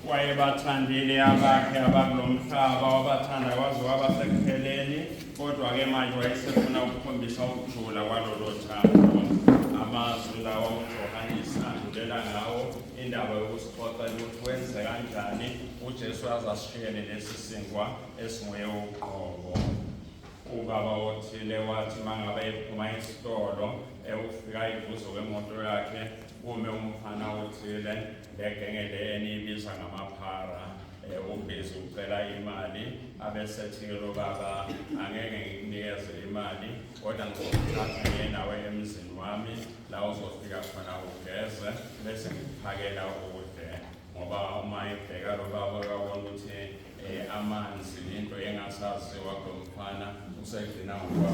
Wayebathandile abakhe abakulomhlaba, wabathanda kwaze kwaba sekupheleni, kodwa-ke manje wayesefuna ukukhombisa ukujula kwalolo thando. Amazwi lawa uJohanisi andulela ngawo indaba yokusixoxela ukuthi wenze kanjani uJesu aze asishiyele lesi sinkwa esinguye uqobo. Ubaba othile wathi mangabe ephuma esitolo ewufika ivuzo kwemoto yakhe kume umfana othile legenge le eniyibiza ngamaphara ubhizi ucela imali abesethi-ke lo baba angeke ngikunikeze imali kodwa ngizokuthatha ngiye nawe emzini wami la uzofika khona ugeze bese ngikuphakela ukudle ngoba uma ebheka lo baba uyabona ukuthi um amanzi into engasaziwa kulo mfana usegcina ngokuwa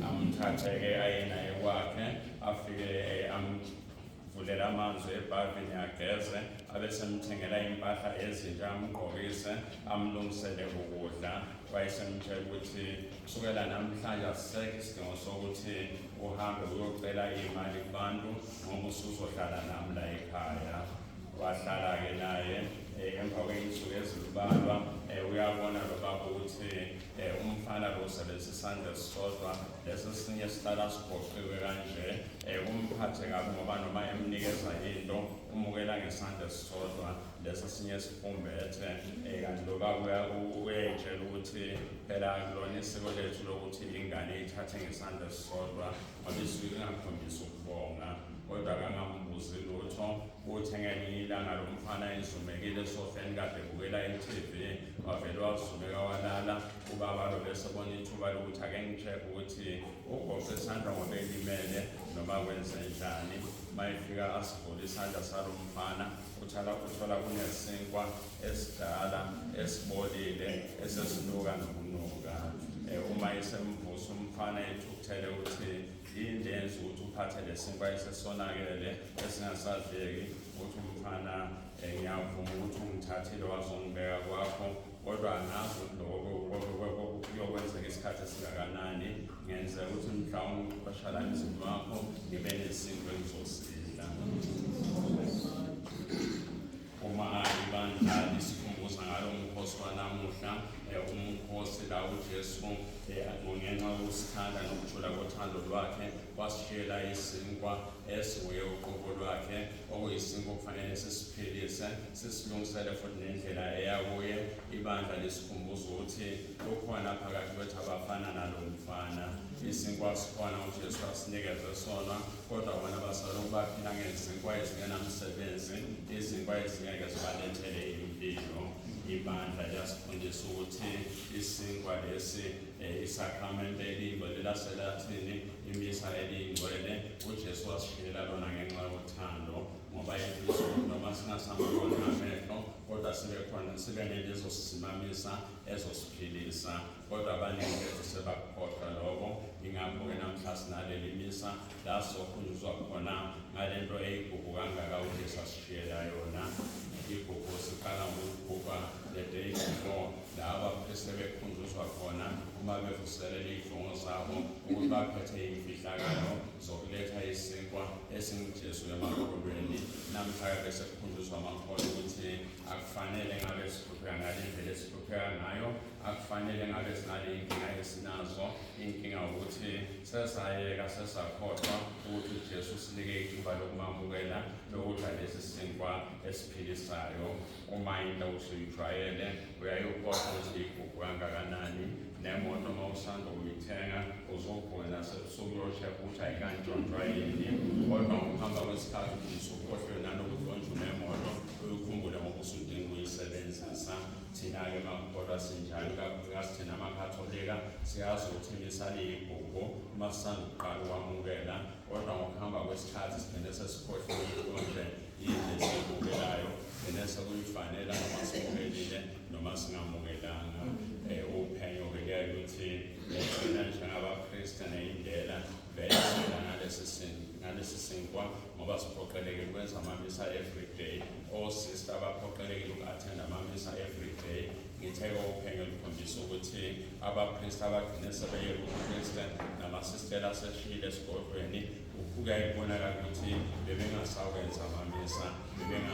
amthathe-ke aye naye kwakhe afike amvulela amanzi ebhavini ageze abesemthengela impahla ezintsha amgqokise amlungisele ukudla wayesemtshela ukuthi kusukela namhlanje asisekho isidingo sokuthi uhambe uyocela iy'mali kubantu ngoba usuzohlala nami la ekhaya wahlala-ke naye emva kwey'nsuku ezimbalwa uyabona lo baba ukuthi umfana lo usebenzisa isandla esisodwa lesi esinye sihlala sigoqiwe kanje umphathe kabi ngoba noma emnikeza into umukela ngesandla esisodwa lesi esinye sifumbethe kanti lo baba uyayitshela ukuthi phela kulona isiko lethu lokuthi ingane ithathe ngesandla esisodwa ngoba isuke ingakhombisi ukubonga kodwa akangambuzi lutho Kuthe ngelinye ilanga lo mfana ezumekile esofeni kade ebukela i-TV wavele wazumeka walala. Ubaba lo besebona ithuba lokuthi ake ngi-check ukuthi ugoqe isandla ngoba elimele noma kwenzenjani. Mayefika asivule isandla salo mfana uthola uthola kunesinkwa esidala esibolile esesinuka nokunuka. Uma esemvusa umfana ethukuthele uthi Yini le yenza ukuthi uphathe lesinkwa esesonakele esingasadleki uthi umfana ngiyavuma ukuthi ungithathile wazongibeka kwakho kodwa angazi ukuthi lokho kuyokwenzeka isikhathi esingakanani ngenzeka ukuthi mhlawumbe uxosha la emzini wakho ngibe nesinkwa engizosidla. Uma ibandla lisikhumbuza ngalo mkhosi wanamuhla, umkhosi la uJesu ngenxa yokusithanda nokujula kothando lwakhe wasishiyela isinkwa esinguye uqobo lwakhe, okuyisinkwa okufanele sisiphilise, sisilungisele futhi nendlela eya kuye. Ibandla lisikhumbuza ukuthi kukhona phakathi kwethu abafana nalo mfana. Isinkwa sikhona uJesu asinikeze sona kodwa bona basoloko baphila ngezinkwa ezingenamsebenzi, izinkwa ezingeke zibalethele impilo. Ibandla liyasifundisa ukuthi isinkwa lesi isakramente eliyingcwele laseLathini, imisa eliyingcwele, uJesu wasishiyela lona ngenxa yothando ngoba efisa ukuthi noma singasamboni ngamehlo kodwa sibe khona sibe nento ezosisimamisa ezosiphilisa kodwa abaningi bethu sebakukhohlwa lokho ingakho-ke namhla sinaleli misa la sizokhunjuzwa khona ngale nto eyigugu kangaka uJesu asishiyela yona igugu siqala ngokugubha the day before la abaphristi bekhunjuzwa khona uma bevuselela iy'fungo zabo ukuthi baphethe iy'mfihlakalo zokuletha isinkwa esinguJesu emakholweni namhla-ke bese kukhunjuzwa amakholwa ukuthi akufanele ngabe sihlupheka ngale ndlela esihlupheka ngayo Akufanele ngabe sinale inkinga esinazo. Inkinga ukuthi sesayeka sesakhohlwa ukuthi uJesu usinike ithuba lokumamukela lokudla lesi sinkwa esiphilisayo. Uma into usuyijwayele uyaye ukhohlwe ukuthi igugu kangakanani. Nemoto uma usanda kuyithenga uzogula nasebusuku uyosheka ukuthi ayikantshontshwa yini. Kodwa ngokuhamba kwesikhathi ugcina usukhohlwe nanokuthi konje unemoto uyikhumbule ngoba usudinga ukuyisebenzisa. Thina-ke makholwa sinjalo, ikakhulukazi thina amaKhatholika siyazi ukuthi imisa liyigugu uma sisanda ukuqala ukwamukela, kodwa ngokuhamba kwesikhathi sigcine sesikhohliwe ukuthi konje yini esiyibukelayo, gcine sekuyifanela noma simukelile noma singamukelanga. Uphenyo-ke kuyaye ukuthi thina njengabaKristu neyindela vele sidla ngalesi sinkwa ngoba siphoqelekile ukwenza amamisa everyday. Osista baphoqelekile uku-athenda amamisa everyday. Ngithe-ke uphenyo lukhombisa ukuthi abapristi abagcine sebeye kupristi namasistela aseshiyile esigodlweni kuyaye kubonakala ukuthi bebengasawenza amamisa.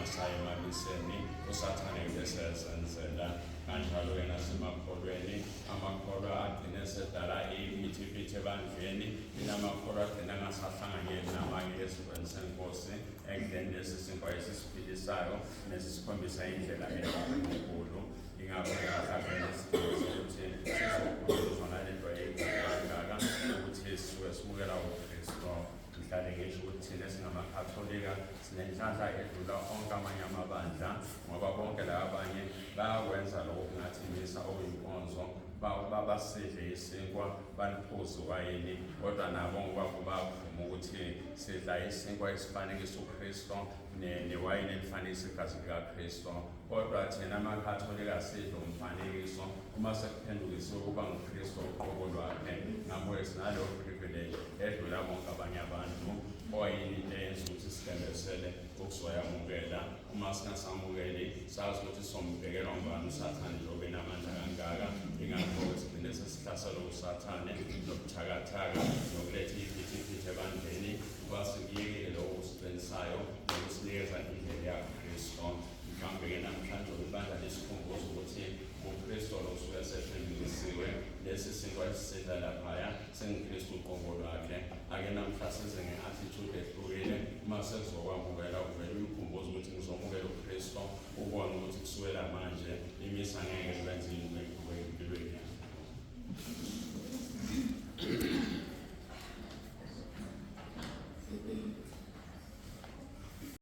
Singasayi emamiseni, uSathane bese ezenzela. Kanjalo-ke nasemakholweni, amakholwa agcine esedala iphithiphithi ebandleni, inamakholwa agcine angasahlanganyeli namanye esikweni seNkosi, ekudleni lesi sinkwa esisiphilisayo nesisikhombisa indlela eya kuNkulunkulu. Ingakho-ke mhlawumbe nesidingo sokuthi sizokhuluzwa ngale nto eyingozi kangaka, ukuthi sisuke sibukela uKristu. Ngihlale ngisho ukuthi thina singamakatholika sinenhlanhla edlula onke amanye amabandla, ngoba bonke laba abanye bayakwenza lokho kungathi imisa okuyinkonzo, basidle isinkwa, baliphuze wayini, kodwa nabo ngoba bavuma ukuthi sidla isinkwa esifanekisa uKristu newayini elifanekisa igazi likaKristu. Kodwa thina amakatholika sidla umfanekiso uma sekuphendukisiwe ukuba nguKristu uqobo lwakhe. Ngakho-ke sinaleyo privilege edlula bonke abanye abantu, oyini into eyenza ukuthi sithembesele ukuzoyamukela. Uma singasamukeli, sazi ukuthi sombhekelwa ngubani uSathane njengoba enamandla kangaka. Ingakho-ke sigcine sesihlasela uSathane nobuthakathaka nokuletha iphithiphithi ebandleni, kuba sikuyekile lokho okusiqinisayo nokusinikeza indlela yaKristu. Mhlawumbe-ke namhlanje ibandla lisikhumbuza ukuthi uKristu lo usuke sephendukisiwe, lesi sinkwa esisidla laphaya singuKristu uqobo lwakhe. Ake namhla size nge-attitude ehlukile. Uma sekuzokwamukela, uvele uyikhumbuze ukuthi ngizomukela uKristu, ubone ukuthi kusukela manje imisa ngeke